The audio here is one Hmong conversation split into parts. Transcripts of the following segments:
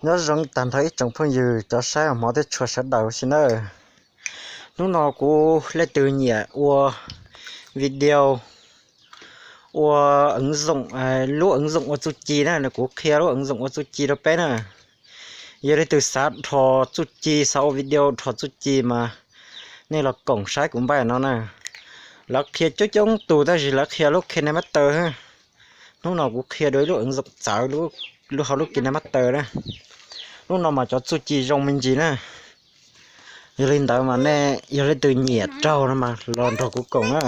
Nyob zoo tag nrho ib tsoom phooj ywg cov saib hmov thiab tshua sawv daws ua si nawb. Hnub no kuv leej twg nyiam ua video ua, lub ứng dụng ua txuj ci na, kuv qhia lub ứng dụng ua txuj ci rau peb na. Yog leej twg xav dhos txuj ci, xav ua video dhos txuj ci mas nej los koom saib kuv npaj no na. Lawv qhia coob coob tus tab sis lawv qhia lub KineMaster. Hnub no kuv qhia dua ib lub ứng dụng txawv, lub hauv lub KineMaster na. Lub no mas cov txuj ci zoo me ntsis na. Yog li ntawd mas nej yog leej twg nyiam raug no mas los nrog kuv koom na.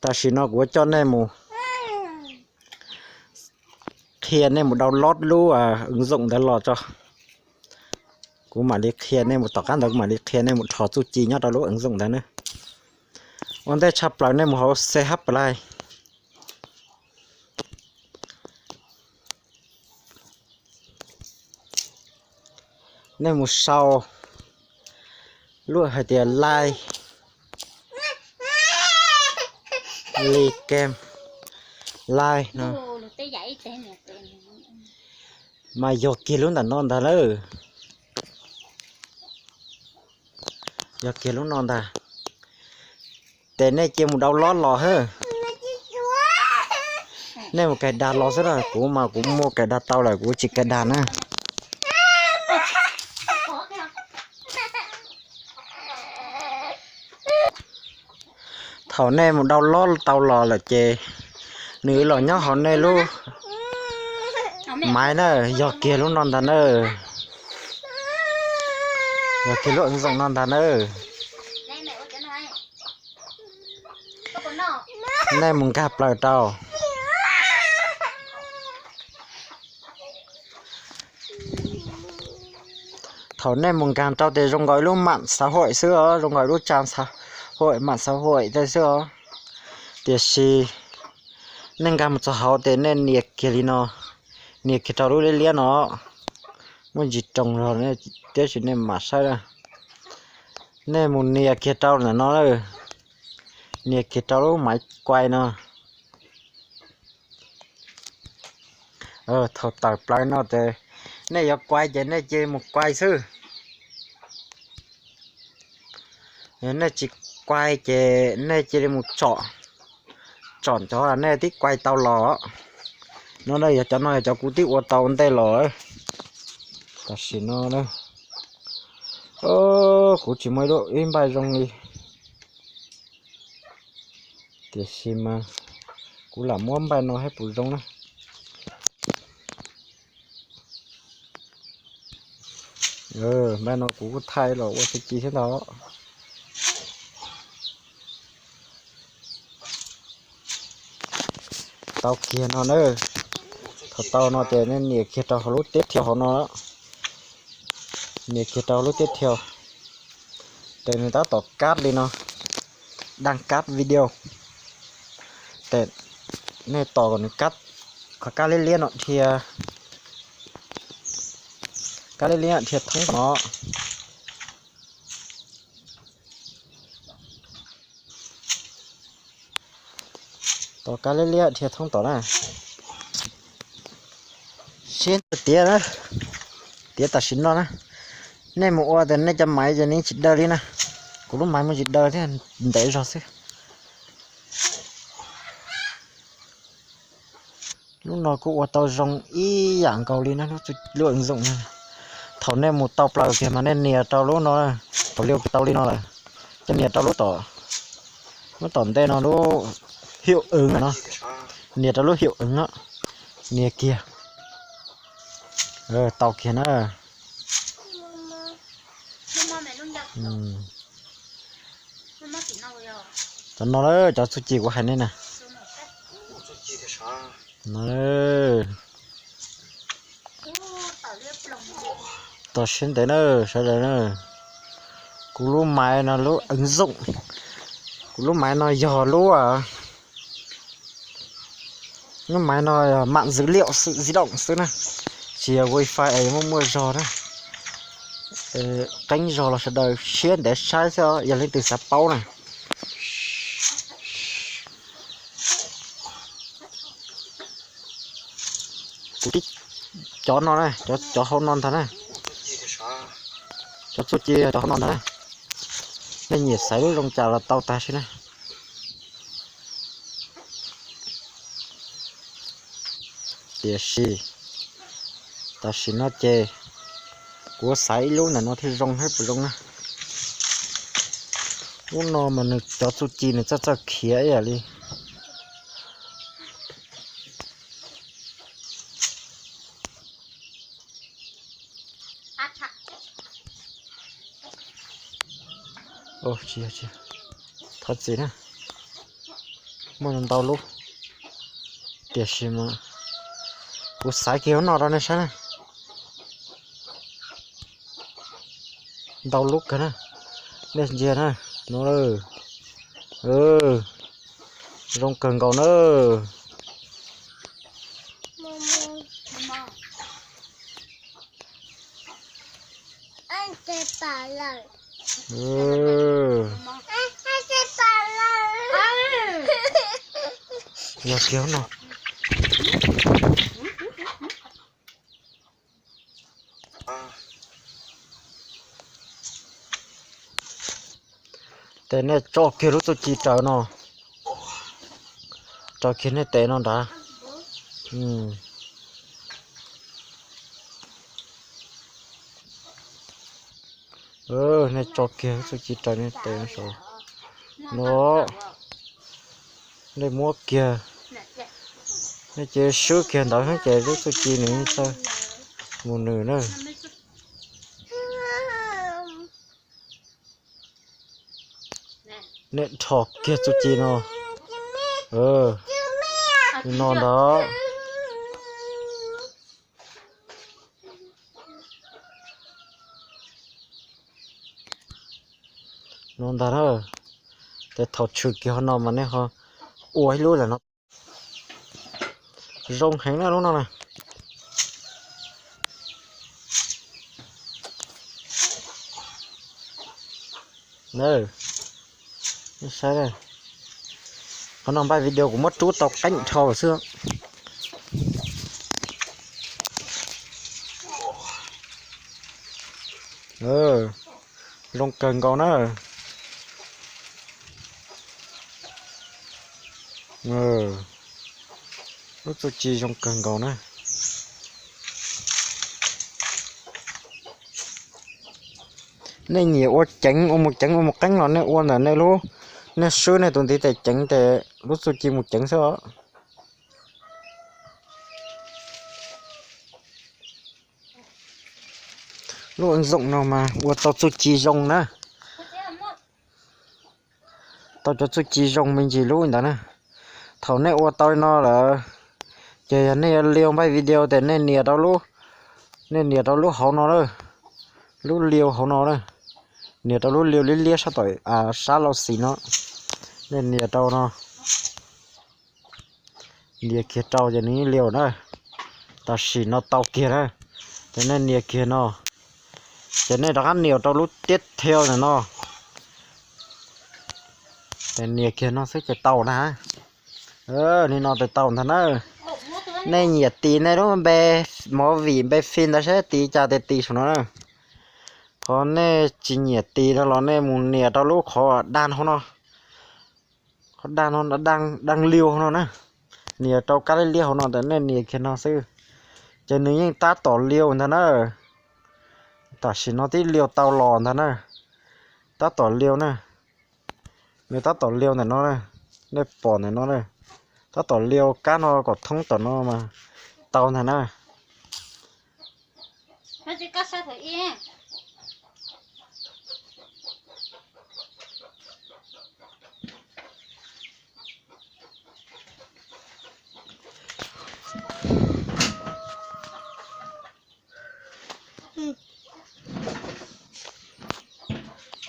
Tam sim no kuv coj nej mus qhia nej mus download lub ứng dụng ntawd los tso. Kuv mam li qhia nej mus, tom qab ntawd kuv mam li qhia nej mus dhos txuj ci nyob rau lub ứng dụng ntawd na. Ua ntej tshaj plaws nej mus hauv C H Play. Nej mus sau lub hais tias Live, Li Game, Live no. Mas yog kiag lub ntawm no ntag lawm. Yog kiag lub no ntag. Ces nej cia mus download los hab. Nej mus cài đặt los xwb na, kuv mas kuv muaj cài đặt tau lawm, kuv tsis cài đặt na. Thaum nej mus download tau los lawm ces nws los nyob hauv nej lub maiv na, yog kiag lub no ntag na. Yog kiag lub ứng dụng no ntag na. Nej mus nkag plaws rau. Thaum nej mus nkag rau ces zoo nkaus ib lub mạng xã hội xwb os, zoo nkaus ib lub trang xã hội, mạng xã hội tej xwb os. Tiam sis nej nkag mus txog hauv ces nej nias kiag li no, nias kiag rau lub liab liab no, muaj ntsis roos zog tiam sis nej mam saib na. Nej mus nias kiag rau ntawm no, nias kiag rau lub máy quay no. Thaum tawm plaws no ces nej yuav quay ces nej cia li mus quay xwb. Yog nej tsis quay ces nej cia li mus tsom, tsom cov nej twb quay tau los. No yog cov no yog cov kuv twb ua tau ntej los. Tam sim no kuv tsis muaj ib npaij zoo li, tiam sis mas kuv lam muab npaij no saib puas zoo na. Npaij no kuv kuj thaij los ua txuj ci thiab ntag. Tau kiag no na. Thaum tau no ces nej nias kiag rau hauv lub tiếp theo hauv no, nias kiag rau lub tiếp theo. Ces nws tab tom kab li no, đang cắt video. Ces nej tos kom nws kab, qhov kab liab liab no dhia, kab liab liab dhia thoob no. Tos kab liab liab dhia thoob tom na. Sib tiav na, tiav tam sim no na. Nej mus ua tias nej cov maiv ces nws tsis daw li na. Kuv lub maiv muaj tsis daw thiab, ntev zog xwb. Lub no kuj ua tau zoo ib yam nkaus li na, lub ứng dụng no. Thaum nej mus tau plaws kiag mas nej nias rau lub no, thaum li tau li no lawm, ces nias rau lub tom, lub tom ntej no lub hiệu ứng no, nias rau lub hiệu ứng no, nias kiag. Tau kiag na. Cov no, cov txuj ci kuv hais nej na. No, tos siab ntev na sawv daws na. Kuv lub maiv no lub ứng dụng, kuv lub maiv no yog lub, lub maiv no mạng dữ liệu di động xwb na, tsis yog wifi es muaj muaj zog na. Qeeb zog los sawv daws siab ntev saib xwb os, yog leej twg xav paub na. Kuv tib Cov no na, cov, cov hauv no ntag na. Cov txuj ci cov hauv no ntag na. Nej nyiam xaiv lub zoo cas los tau tag si na. Tiam sis tam sim no ces kuv xaiv ib lub ntawm no thiaj zoo thiab puas zoo na. Lub no mas nws cov txuj ci nws txawj txawj khiav ib yam li. Thov txim na, muaj ntau lub, tiam sis mas kuv xaiv kiag lub no rau nej saib na. Ntau lub kawg na, nej ntsia na, no, zoo kawg nkaus na. Yog kiag no. Ces nej tso kiag lub txuj ci raws no, raws kiag nej tes no nrad. Nej tso kiag lub txuj ci raws nej tes no saud no. Nej muab kiag, nej cia swb kiag ntawd ces lub txuj ci nws txawj mus nws na. Nej rho kiag txuj ci no, no ntag. No ntag na, ces thaum tshwm kiag hauv no mas nej ho ua ib lub ntawm no. Zoo heev na lub no na. Saib, qhov no npaj video kuv muab rub tau qeeb dhau xwb. Zoo kawg nkaus na. Lub txuj ci zoo kawg nkaus na. Nej nyiam ua ceev ua mus ceev ua mus qeeb los nej ua ntawm nej lub, nej swb nej tus ntiv tes ceev ces lub txuj ci mus ceev xwb os. Lub ứng dụng no mas ua tau txuj ci zoo na. Tau cov txuj ci zoo me ntsis lub ntawd na. Thaum nej ua tau no lawm, ces yog nej yuav liu npaj video ces nej nias rau lub, nej nias rau lub hauv no na, lub liu hauv no na, nias rau lub liu liab liab sab tom sab laug xis no, nej nias rau no, nias kiag rau ces nws liu na. Tam sim no tau kiag na, ces nej nias kiag no, ces nej rov qab nias rau lub tiếp theo ntawm no, ces nias kiag no xwb ces tau na. Li no ces tau ntag na. Nej nyiam tis nej lub npe movie npe phim ntawd seb tis cas ces tis saum no na. Qhov nej tsis nyiam tis no los nej mus nias rau lub qhov daj hauv no, qhov daj no, daj liu hauv no na, nias rau kab liab liab hauv no ces nej nias kiag no xwb, ces nws yeej tab tom liu ntag na. Tam sim no twb liu tau los ntag na, tab tom liu na. Nws tab tom liu ntawm no na, nej pom ntawm no na, tab tom liu kab no kom thoob tom no mas tau ntag na.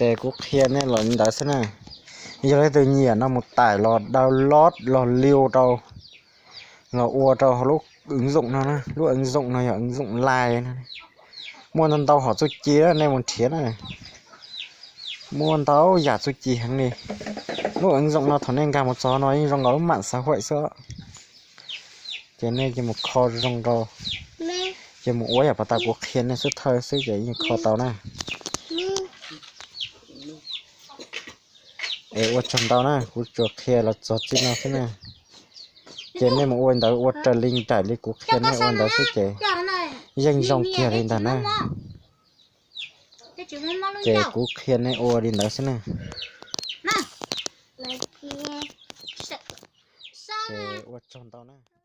Ces kuv qhia nej los li ntawd xwb na. Yog leej twg nyiam no mus tải los download los liu rau, los ua rau hauv lub ứng dụng no, lub ứng dụng no yog ứng dụng Line no. Muaj ntau ntau hom txuj ci nej mus nrhiav na. Muaj ntau yam txuj ci heev li. Lub ứng dụng no thaum nej nkag mus txog no yeej zoo nkaus lub mạng xã hội xwb. Ces nej cia mus kho zoo rau. Ces mus ua yam pas tas kuv qhia nej xub thawj xwb ces yeej kho tau na. Es ua tsaug ntau na, kuv tsuas qhia los txog txij no xwb na. Ces nej mus ua ntawd ua raws li nraim li kuv qhia nej ua ntawd xwb ces yeej zoo kiag li ntag na. Ces kuv qhia nej ua li ntawd xwb na. Ces ua tsaug ntau na.